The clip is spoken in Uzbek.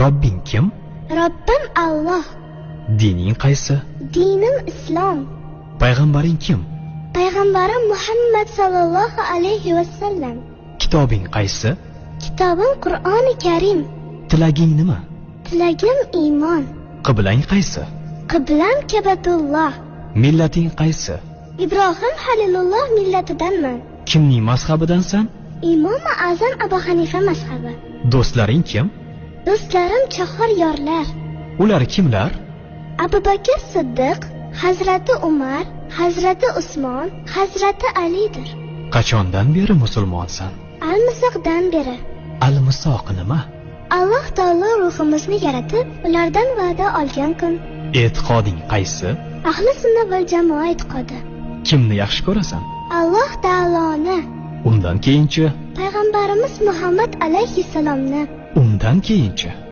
Robbing kim? Robbim Alloh. Dining qaysi? Dinim Islom. Payg'ambaring kim? Payg'ambarim Muhammad sallallohu alayhi va sallam. Kitobing qaysi? Kitobim Qur'oni Karim. Tilaging nima? Tilagim iymon. Qiblang qaysi? Qiblam Kabatulloh. Millating qaysi? Ibrohim Halilulloh millatidanman. Kimning mazhabidansan? Imom Azam Abu Hanifa mazhabi. Do'stlaring kim? Do'stlarim chahar yorlar. Ular kimlar? Abu Bakr Siddiq, Hazrati Umar, Hazrati Usmon, Hazrati Alidir. Qachondan beri musulmonsan? Al-Misoqdan beri. Al-Misoq nima? Alloh taolo ruhimizni yaratib, ulardan va'da olgan kun. E'tiqoding qaysi? Ahli sunna val jamoa e'tiqodi. Kimni yaxshi ko'rasan? Alloh taoloni. Undan keyinchi? Payg'ambarimiz Muhammad alayhissalomni. Undan keyinchi?